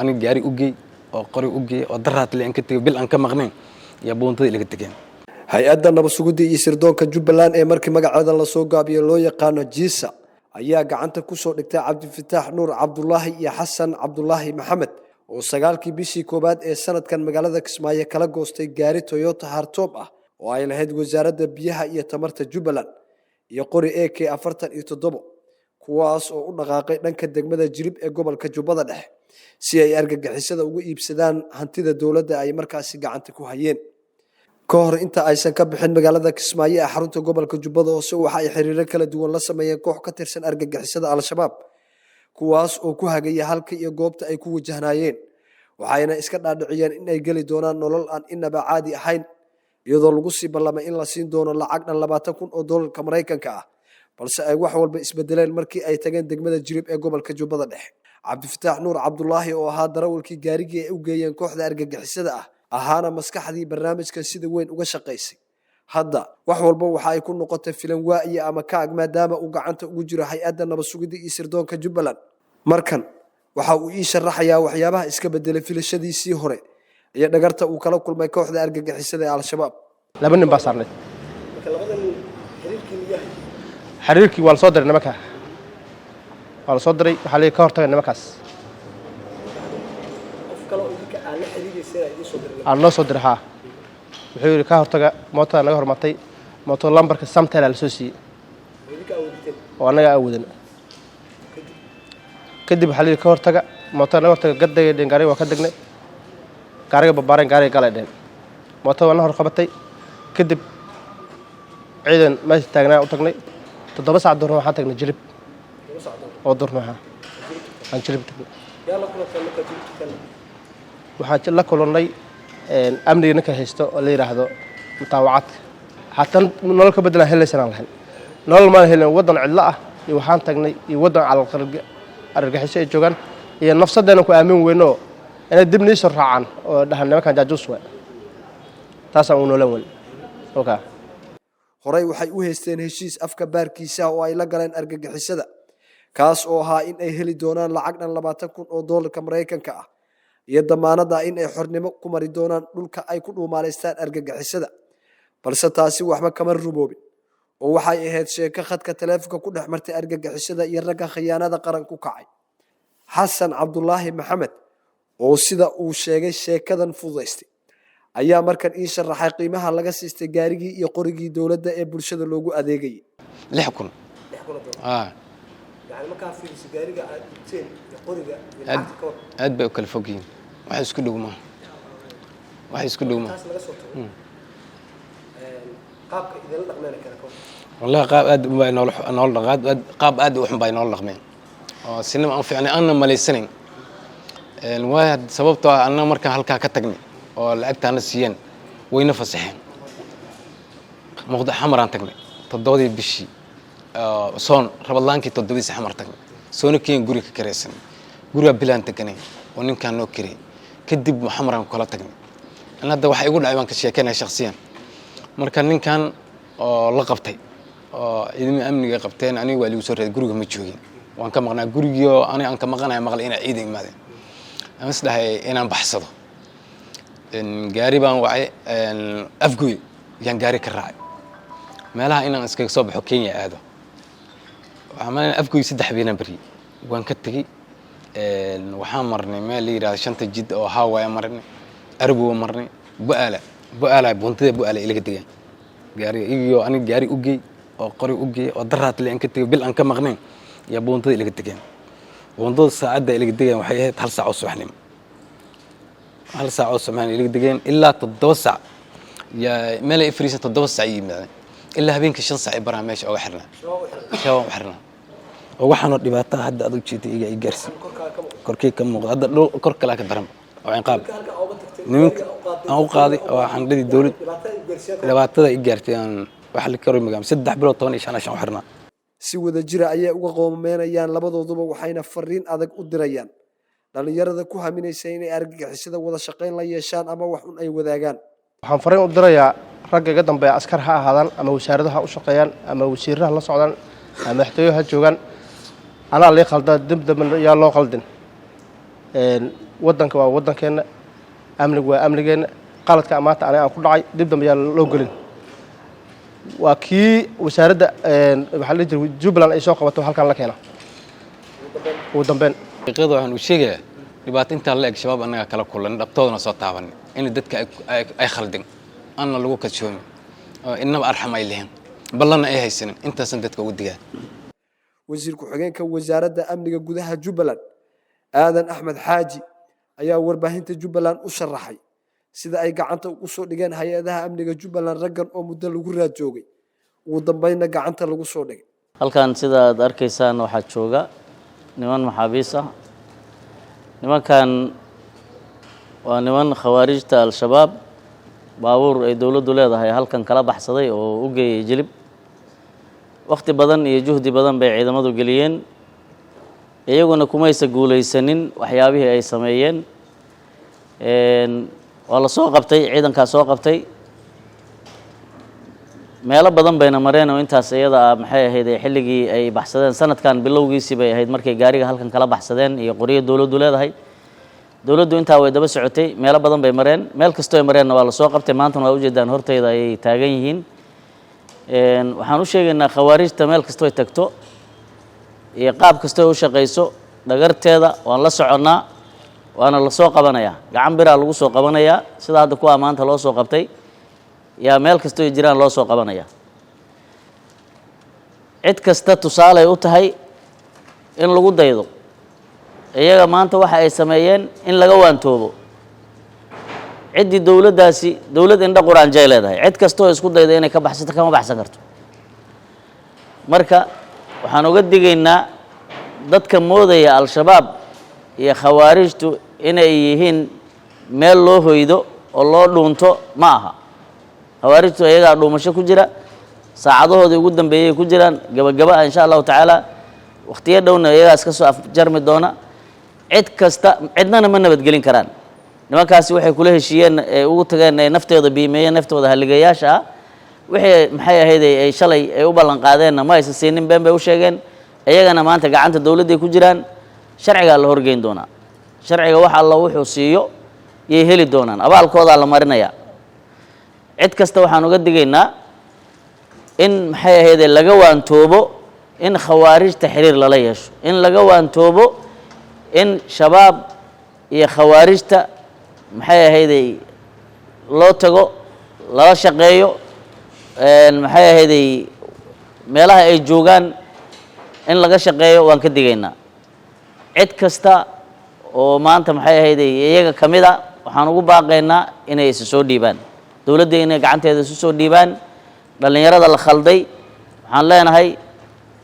aniga gaari u geey oo qori u geey oo daraatle aan ka tegay, bil aan ka maqnayn iyo buuntada ilaga tegeen. Hay-adda nabad sugidda iyo sirdoonka Jubbaland ee markii magaceeda lasoo gaabiyo loo yaqaano JISA ayaa gacanta kusoo dhigtay Cabdifataax Nuur Cabdulaahi iyo Xasan Cabdulaahi Maxamed oo 9-kii bishii koowaad ee sanadkan magaalada Kismaayo kala goostay gaari Toyota hardtop ah oo ay lahayd Wasaaradda Biyaha iyo Tamarta Jubbaland iyo qori AK-47, kuwaas oo u dhaqaaqay dhanka degmada Jilib ee gobolka Jubbada Dhexe si ay argagixisada uga iibsadaan hantida dowladda ay markaasi gacanta ku hayeen. Ka hor inta aysan ka bixin magaalada Kismaayo ee xarunta gobolka Jubbada Hoose, waxa ay xiriiro kala duwan la sameeyeen koox ka tirsan argagixisada Al-Shabaab, kuwaas oo ku hagaya halka iyo goobta ay ku wajahnaayeen, waxayna iska dhaadhiciyeen in ay geli doonaan nolol aan inaba caadi ahayn, iyadoo lagu sii ballamay in la siin doono lacag dhan 20,000 oo doolarka Maraykanka ah, balse ay wax walba isbedeleen markii ay tageen degmada Jilib ee gobolka Jubbada Dhexe. Cabdifataax Nuur Cabdulaahi oo ahaa darawalkii gaarigii ay u geeyeen kooxda argagixisada ah, ahaana maskaxdii barnaamijkan sida weyn uga shaqaysay, hadda wax walba waxa ay ku noqotay filan waa'iya ama kaag, maadaama uu gacanta ugu jiro hay-adda nabad sugidda iyo sirdoonka Jubbaland. Markan waxa uu ii sharaxayaa waxyaabaha iska bedelay filashadiisii hore iyo dhagarta uu kala kulmay kooxda argagixisada ee Al-Shabaab. Laba nin baa saarnayd. Xiriirkii waa la soo diray nimanka, waa la soo diray. Waxaa la ka hortaga nimankaas aan noo soo diray. Haa, wuxuu yidhi ka hortaga mootada naga hormartay, mooto lambarka Samtela la soo siiyey oo annaga aawadan. Kadib waxaa la yidhi ka hortaga mootada naga hortaga. Gadagay dheen, gaariga waa ka degnay, gaariga babaareen, gaariga galay dheen, mootada waa na hor qabatay. Kadib ciidan meesha taagnaa u tagnay. 7 saac duhurna waxaan tagnay Jilib oo duhurna waxaa aan Jilib tagnay. Waxaan la kulannay amniga ninka haysto oo la yidhaahdo mutaawacadka. Haatan nolol ka beddelaan helaysanaan lahayn, nolol maan helin. Waddan cidlo ah iyo waxaan tagnay iyo waddan calalqarg argagixiso ay joogaan iyo nafsaddeena ku aamin weynoo inay dib nii soo raacaan oo dhahaan nimankan jaajuus waay. Taasaan u noolan weyn okay. Horey waxay u haysteen heshiis afka baarkiisa oo ay la galeen argagixisada, kaas oo ahaa in ay heli doonaan lacag dhan 20,000 oo doolarka Maraykanka ah iyo damaanada in ay xornimo ku mari doonaan dhulka ay ku dhuumaalaystaan argagixisada, balse taasi waxba kama rumoobin oo waxay ahayd sheeko khadka taleefonka ku dhex martay argagixisada iyo ragga khiyaanada qaran ku kacay. Xasan Cabdulaahi Maxamed oo sida uu sheegay sheekadan fududaystay ayaa markan ii sharaxay qiimaha laga siistay gaarigii iyo qorigii dowladda ee bulshada loogu adeegayay. 6,000. Yani markaa fiiriso gaariga aad dhigteen iyo qoriga iyo aad lacagta, ka war? Aad bay u kala fog yihiin, wax isku dhow maaha, wax isku dhow maaha. Taas laga soo tago, qaabka idinla dhaqmeena kale ka war? Wallahi qaab aad bay noola noola dhaq aad qaab aad u xun bay noola dhaqmeen oo sinaba aan fiicnay, aanna malaysanayn. Waayo, sababtoo ah annaga markaan halkaa ka tagnay oo lacagtaana siiyeen, wayna fasaxeen. Muqda Xamaraan tagnay 7-dii bishii soon Rabadlaankii 7-diisa Xamar tagnay. Soona keen guri ka karaysanay, gurigaa bilaan teganay oo ninkaan noo kariyey. Kadib Xamaraan kula tagnay. An hadda waxa igu dhacay baan ka sheekeynaya shakhsiyan. Marka ninkan oo la qabtay oo ciidamada amniga qabteen, aniga waa ligu soo reeday. Guriga ma joogin, waan ka maqnaa. Gurigii oo aniga aan ka maqanaya maqlay inay ciidan imaadeen. Aan is dhahay inaan baxsado. Gaari baan wacay, Afgoy yaan gaari ka raacay, meelaha inaan iskaga soo baxo, Kenya aado. Waxaan malinaya Afgoy 3 habeenaan baryey, waan ka tegey. Waxaan marnay meel la yidhahdo Shanta Jid oo Hawaaya marnay, Arbowa marnay, Bu'aala, Bu'aala buuntada Bu'aala ilaga degaan gaariga iyagoo aniga gaari u geey oo qori u geey oo daraatle aan ka tegay, bil aan ka maqnayn yaa buuntada ilaga degeen. Buundada saacadda ilaga degeen waxay ahayd 1 saac oo subaxnimo, 1 saac oo subaxnimo ilaga degeen. Ilaa 7 saac yaa meel ay fariisan, 7 saac ay yimaadeen. Ilaa habeenkii 5 saac ay baraha meesha oga xirnaa, Shabaab u xirnaa, oo waxaanoo dhibaataa hadda aad u jeeday iga i gaarsi korkii ka muuqda. Hadda dhul kor kalaa ka daran oo ciqaab nimanka aan u qaaday oo xandhadii dowlad dhibaatada i gaartay aan wax la karo magaam 3 bilood 15 cashan u xirnaa. Si wada jira ayay uga qoomameynayaan labadooduba, waxayna fariin adag u dirayaan dhallinyarada ku haminaysa inay argagixisada wada shaqayn la yeeshaan ama wax un ay wadaagaan. Waxaan fariin u dirayaa ragga iga dambeeya, askar ha ahaadaan ama wasaaradaha u shaqeeyaan ama wasiiraha la socdaan ama madaxtooyaha ha joogaan. Anaa lii qaldaa, dib dambe yaa loo qaldin. Waddanka waa waddankeenna, amnigu waa amnigeenna. Qaladka maanta aniga aan ku dhacay dib dambe yaa loo gelin. Waa kii wasaaradda waxaa la dhihi jiray Jubbaland ay soo qabato halkan la keena ugu dambeyn. Xaqiiqada waxaan u sheegayaa, dhibaato intaa la eg Shabaab annaga kala kulan, dhabtoodana soo taabanay in dadka ay khaldin, anna lagu kalsoomin oo innaba arxam ay lehen, ballanna ay haysanin. Intaasan dadka ugu digaa. Wasiir ku-xigeenka wasaaradda amniga gudaha Jubbaland, Aadan Axmed Xaaji, ayaa warbaahinta Jubbaland u sharaxay sida ay gacanta ugu soo dhigeen hay-adaha amniga Jubbaland raggan oo muddo lagu raad joogay, ugu dambeynna gacanta lagu soo dhigay. Halkan sida aad arkaysaan waxaa jooga niman maxaabiis ah. Nimankan waa niman Khawaarijta Al-Shabaab baabuur ay dowladdu leedahay halkan kala baxsaday oo u geeyay Jilib. Wakhti badan iyo juhdi badan bay ciidamadu geliyeen, iyaguna kumaysa guulaysanin waxyaabihii ay sameeyeen. Waa la soo qabtay, ciidankaa soo qabtay. Meelo badan bayna mareen oo intaas iyada ah maxay ahayd ee xilligii ay baxsadeen sanadkan bilowgiisii bay ahayd markay gaariga halkan kala baxsadeen iyo qoryo dowladdu leedahay. Dowladdu intaa way daba socotay, meelo badan bay mareen, meel kastoo ay mareenna waa la soo qabtay. Maantana waa ujeedaan, hortayda ayay taagan yihiin. Waxaan u sheegaynaa Khawaarijta meel kastoo ay tagto iyo qaab kastoo ay u shaqayso, dhagarteeda waan la soconnaa, waana la soo qabanayaa, gacan biraa lagu soo qabanayaa. Sida hadda kuwaa maanta loo soo qabtay yaa meel kastoo ay jiraan loo soo qabanaya. Cid kasta tusaaley u tahay in lagu daydo iyaga maanta waxa ay sameeyeen, in laga waantoobo. Ciddii dowladdaasi dowlad indha quraanjay leedahay, cid kastoo isku dayda inay ka baxsato kama baxsan karto. Marka waxaan uga digaynaa dadka moodaya Al-Shabaab iyo Khawaarijtu inay yihiin meel loo hoydo oo loo dhuunto. Ma aha. Khawaarijtu iyagaa dhuumasho ku jira, saacadahoodii ugu dambeeyay ku jiraan, gabagaba ah. Insha Allahu tacaala wakhtiyo dhowna iyagaas ka soo afjarmi doona. Cid kasta, cidnana ma nabadgelin karaan nimankaasi. Waxay kula heshiiyeen ee ugu tageen ee naftooda biimeeyeen, naftooda halligayaasha ah, wixii maxay ahayd ay shalay ay u ballan qaadeenna ma aysan siinin, been bay u sheegeen. Iyagana maanta gacanta dowladday ku jiraan, sharcigaa la horgeyn doonaa. Sharciga wax alla wuxuu siiyo yay heli doonaan, abaalkoodaa la marinayaa. Cid kasta waxaan uga digaynaa in maxay ahaydee laga waantoobo in Khawaarijta xiriir lala yeesho, in laga waantoobo in Shabaab iyo Khawaarijta maxay ahaydey loo tago, lala shaqeeyo, maxay ahaydey meelaha ay joogaan in laga shaqeeyo. Waan ka digaynaa. Cid kasta oo maanta maxay ahaydey iyaga ka mid a, waxaan ugu baaqaynaa inay isu soo dhiibaan dowladda, inay gacanteeda isu soo dhiibaan. Dhallinyarada la khalday waxaan leenahay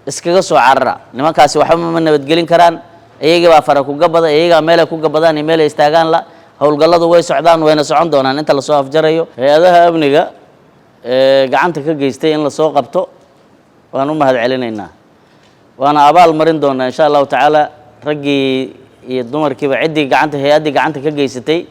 iskaga soo carara nimankaasi, waxba ma nabadgelin karaan. Iyagii baa fara ku gabada, iyagaa meelay ku gabadaan iyo meelay istaagaan la. Howlgalladu way socdaan, wayna socon doonaan inta lasoo afjarayo. Hay-adaha amniga ee gacanta ka geystay in lasoo qabto waan u mahad celinaynaa, waana abaal marin doonaa insha Allahu tacaala raggii iyo dumarkiiba, ciddii gacanta, hay-addii gacanta ka geysatay.